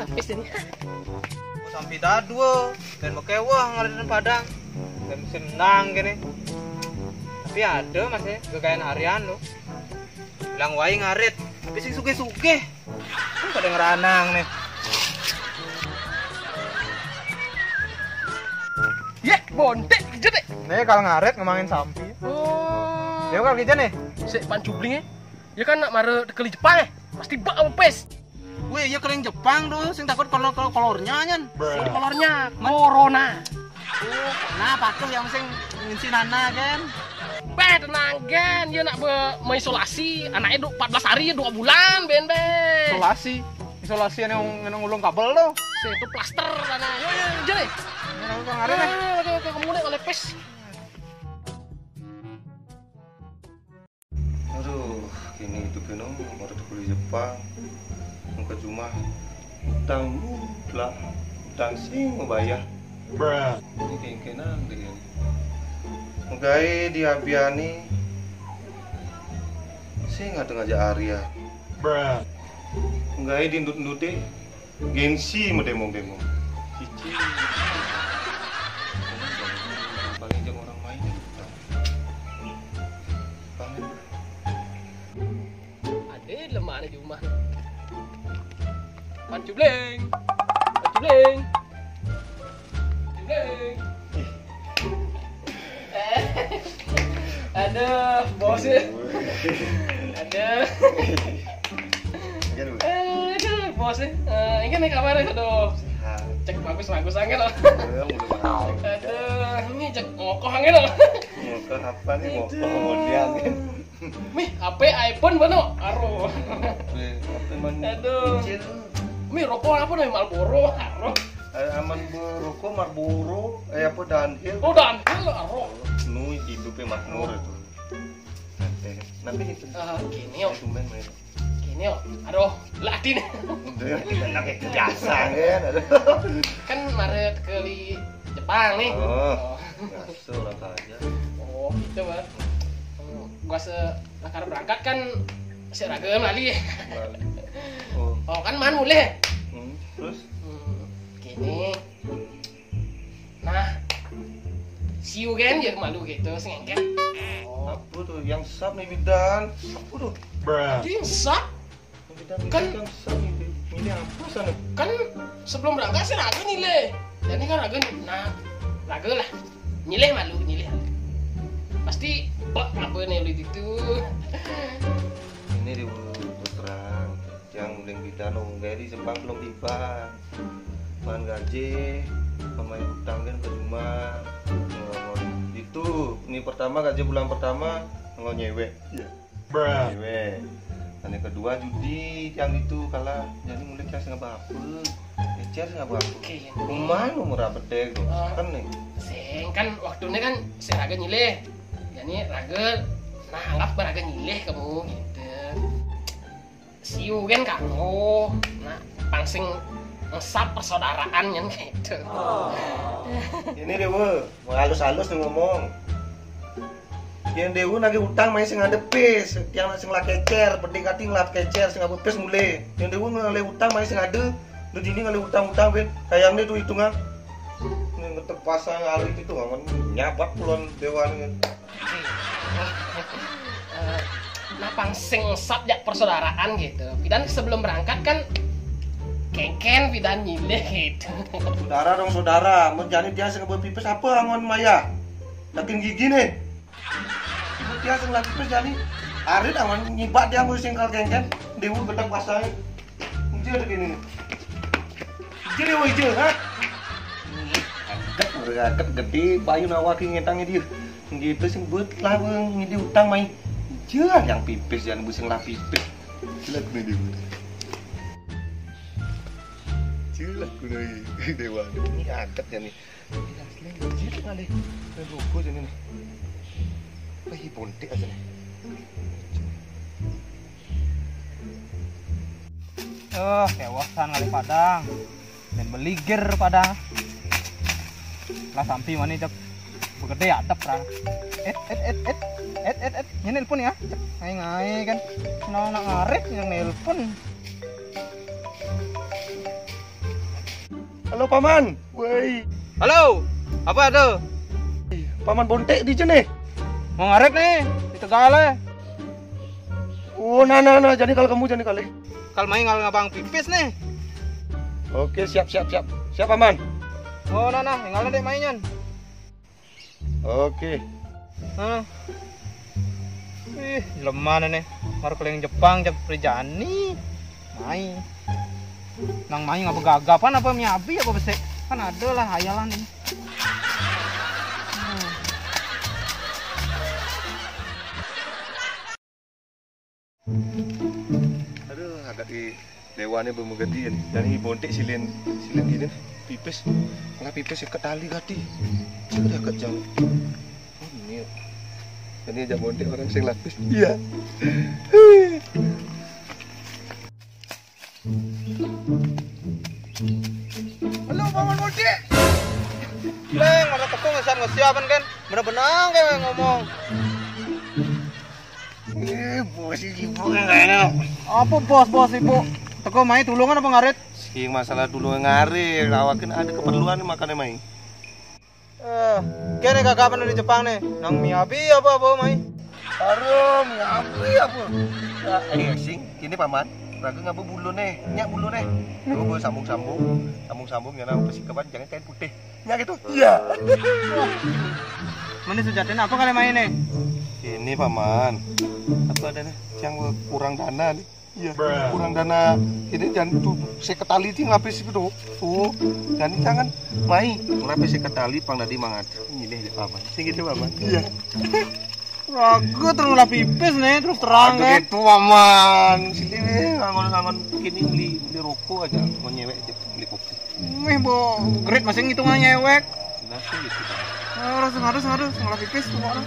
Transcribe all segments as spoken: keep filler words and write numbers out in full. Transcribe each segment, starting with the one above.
Habis ini. Sampai dadu, dan mekewah ngarit Padang. Dan senang gini. Tapi ada masih gegayan harian lo. Bilang wae ngarit, tapi sing sugih-sugih. Kan pada ngeranang nih. Ye, bontek, kejut deh. Nih kalau ngarit ngomongin sampi. Oh. Ya kalau gitu nih. Sik pancubling ya. Ya kan nak mara tekeli Jepang ya. Pasti bak apa pes? Weh, ya kering Jepang tuh, sing takut kalau kalau kolornya nyen. Kolornya corona. Oh, nah patuh yang sing nginsi nana kan. Beh, tenang kan, ya nak be mengisolasi, anaknya dua, empat belas hari, dua bulan, ben ben. Isolasi, isolasi yang yang ngulung kabel tuh. Sing itu plaster tanah. Yo yo, jadi. Ini aku kang Arin nih. Oke oke, kamu deh oleh pes. Aduh, kini itu kena orang kuliah Jepang. Muka cuma utang lah, utang sing mau bayar. Bruh. Ini kengkenan deh ini. Megai di Abiani sing ada ngajak Arya. Bruh. Megai di ndut-ndute gengsi mau demo-demo. Cici. Paling jam orang main. Paling Ada lemah ni di rumah ni. Pancubling. Pancubling. Pancubling. Aduh, bos ya. Aduh. Aduh, bos ya. Eh, ini kan kabar ya, aduh. Cek bagus-bagus aja loh. Aduh, ini cek ngokoh aja loh. Ngokoh apa nih? Ngokoh dia nih. Mih, H P iPhone mana? Aroh. Weh, apa man? Aduh. Kecil. Mih, rokok apa nih? Marlboro. Aroh. Eh, aman berokok Marlboro, eh apa Dunhill? Oh, Dunhill, aroh. Nu hidupnya makmur itu. Nanti, nanti gitu. Ah, gini yuk. Tumben main. Gini yuk. Aduh, latih nih. Udah, kita pakai kebiasaan kan. Aduh. Kan maret kali Jepang nih. Oh. Ngaso lah aja. Oh, gitu, Bang. Gua se lakar berangkat kan si Raga lali. Oh. Oh, kan man mulai. Hmm, terus? Hmm, gini. Nah, siu kan ya malu gitu, sengengken. Oh. Apa tuh yang sap nih bidan? Apa tuh? Bruh. Itu yang sap? Kan ini apa sana? Kan sebelum raga sih raga nilai. Jadi kan raga, nah, raga lah. Nilai malu, nilai. Pasti bak apa nih lu itu? Ini di terus terang. Yang mending bidan ngomong kayak di Jepang belum tiba. Man gaji, pemain utang kan percuma. Itu, ini pertama gaji bulan pertama, nggak nyewek. Iya. Bruh. Cewek. Dan yang kedua judi yang itu kalah. Jadi mulai cash nggak apa-apa. Ya, cash nggak apa-apa. Oke, ya. Rumah nomor apa deh tuh? Eh, kan nih. Sing kan waktunya kan si raga nyilih. Jadi raga nah anggap raga nyilih kamu gitu. Siu kan kamu. Nah, pangsing ngesap persaudaraan kan gitu. Ini deh, Bu. Mau halus-halus nih ngomong. Yang dewe nagih utang main sing ada pis, yang sing lah kecer, pending kati ngelah kecer, sing apa pis mulai. Yang dewe ngalih utang main sing ada, lu dini ngalih utang-utang ben, kayang nih tuh hitungan. Ini ngetek pasang hari itu tuh, kan nyabat pulon dewan kan. Eh, napang sing sat jak persaudaraan gitu. Dan sebelum berangkat kan kengken bidan nyilih gitu. Saudara dong saudara, mau jadi dia sing pipis apa angon maya? Yakin gigi nih. Dia sing lagi pipis jadi arit awan nyibak dia mau sing kal kengken. Dewa gedek pasang. Dia ada gini nih. Jadi woi je, ha? Agak, agak gede bayu nawa ki ngetang dia. Gitu sing buat lah ngidi utang mai. Jar yang pipis jangan busing lah pipis. Jelek nih dia. Jelek nih dewa. Ini agak ya nih. Ini asli jelek kali. Ini ruko jadi nih. Wah, bontek aja nih. Eh, kewasan kali Padang. Dan beliger Padang. Lah sampi mana cek begede atep kan. Et et et et et et et. Ini nelpon ya. Ngai ngai kan. Senang nak ngarit yang nelpon. Halo, Paman. Woi. Halo. Apa tuh? Paman Bontek di sini. Mau ngarit nih, di Tegal ya. Oh, nah, nah, nah, jadi kalau kamu jadi kali. Kalau main ngal ngabang pipis nih. Oke, siap, siap, siap. Siap, Paman. Oh, nah, nah, tinggal nanti mainnya. Oke. Hah? Ih, lemah nih. Baru keliling Jepang, jam kerjaan nih. Mai. Nang mai ngapa gagapan apa miabi apa besek? Kan ada lah hayalan nih. Hmm. Aduh, agak di dewane bemegedi ini. Dan ini bontek silin, silin ini pipis. Kena pipis ikat tali gati. Sudah ikat jauh. Oh, ini. Ini aja bontek orang sing lapis. Iya. Halo, Paman Bontek. Leng, mana tekung ngesan ngesiapan kan? Bener-bener kayak ngomong. Eh, bos, sibuk kayaknya. Apa bos, bos sibuk? Teko mai tulungan apa ngarit? Sing masalah tulungan ngarit, awakin ada keperluan nih makanya mai. Eh, kene kagak apa di Jepang nih? Nang miabi apa apa mai? Aduh, miabi apa? Ya, eh, sing, ini paman, raga ngapa bulu nih? Nyak bulu nih. Coba sambung-sambung, sambung-sambung ya nang pasti kapan jangan kain putih. Ya gitu. Iya. Mana sejatinya apa kalian main nih? Ini paman. Apa ada nih? Yang kurang dana nih. Iya. Kurang dana ini jangan tuh saya ketali sih ngelapis itu. Tuh. Jadi jangan mai ngelapis saya ketali pang tadi mangat. Ini aja paman. Sing gitu paman. Iya. Ragu terus ngelapis pipis nih terus terang. Aduh, kan? Gitu paman. Sini nih ngangon-ngangon gini beli beli rokok aja mau nyewek aja beli kopi. Meh bo grit masih ngitung nyewek. Nah, sih gitu. Harus harus harus malah pipis semua orang.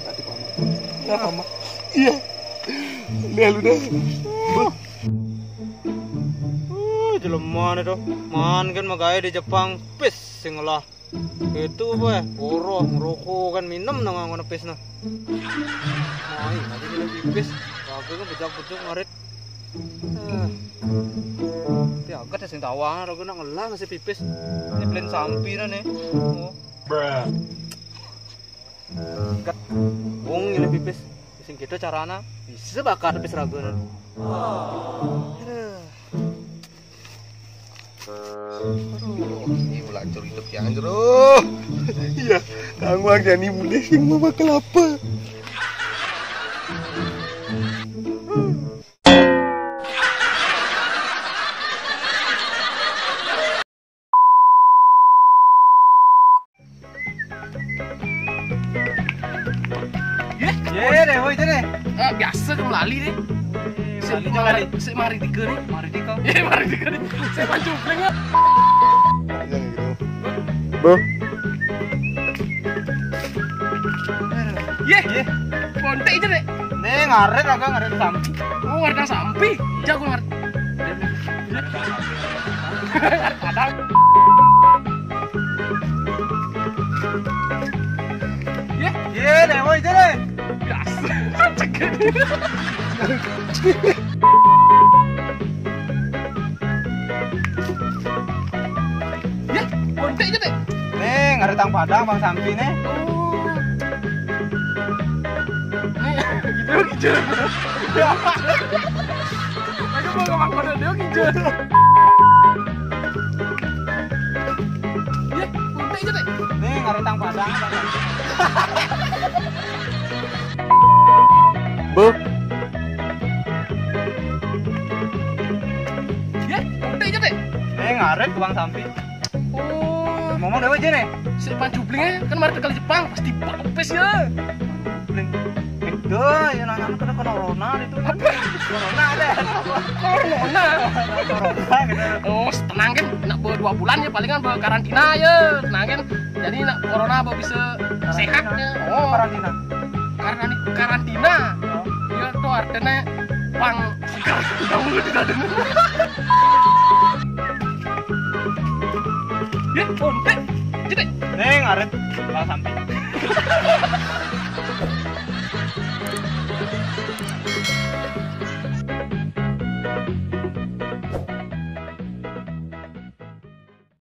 Nanti paman. Ya paman. Iya. Lihat lu deh. Uh, jelema nih tuh. Man kan makanya di Jepang pis sing lah. Itu apa ya? Oroh, ngerokok kan minum nang ngono pis nah. Mai, nanti kita pipis. Aku kan bejak-bejak ngarit. Eh. Tapi agak sing tawang, aku nak ngelah masih pipis. Ini belen sampi nih. Oh. Bruh. Ket. Wong ini pipis. Sing gitu carana bisa bakar pipis ragu. Aduh. Aduh, ini ulah curi hidup ya, anjir. Iya, tanggung aja nih, mulai sing mau kelapa. Ye, ye deh, woi deh. Eh, biasa kamu lali deh. Lali jangan lali. Saya mari tiga nih. Mari tiga. Ye, mari tiga nih. Saya pancung pling ya. Bo. Ye, ye. Kontek aja deh. Nih ngaret agak ngaret sampi. Oh, ngaret sampi. Jago ngaret. Padang. Ye, ye deh, woi deh. Biasa. Cek. Ye, kontek aja deh. Nih, ngaret tang padang bang sampi nih. Oh. Nih, gitu gitu. Aku mau ngomong pada dia gitu. Ye, kontek aja deh. Nih, ngaret tang padang. Bu. Ye, kontek aja deh. Nih, ngaret tukang sampi. Oh. Ngomong dewe aja nih. Si pancubling aja kan mari ke Jepang pasti pipis ya. Bling. Itu ya nanya kena corona itu kan. Apa? Corona ada. Corona. Corona gitu. Oh, tenang kan, nak bawa dua bulan ya palingan bawa karantina ya, tenang kan. Jadi nak corona bawa bisa sehat ya. Oh, karantina. Karena ini karantina. Oh. Iya tuh artinya pang segar. Kamu tidak dengar. Ya, kontek. Jadi, neng aret lah sampai.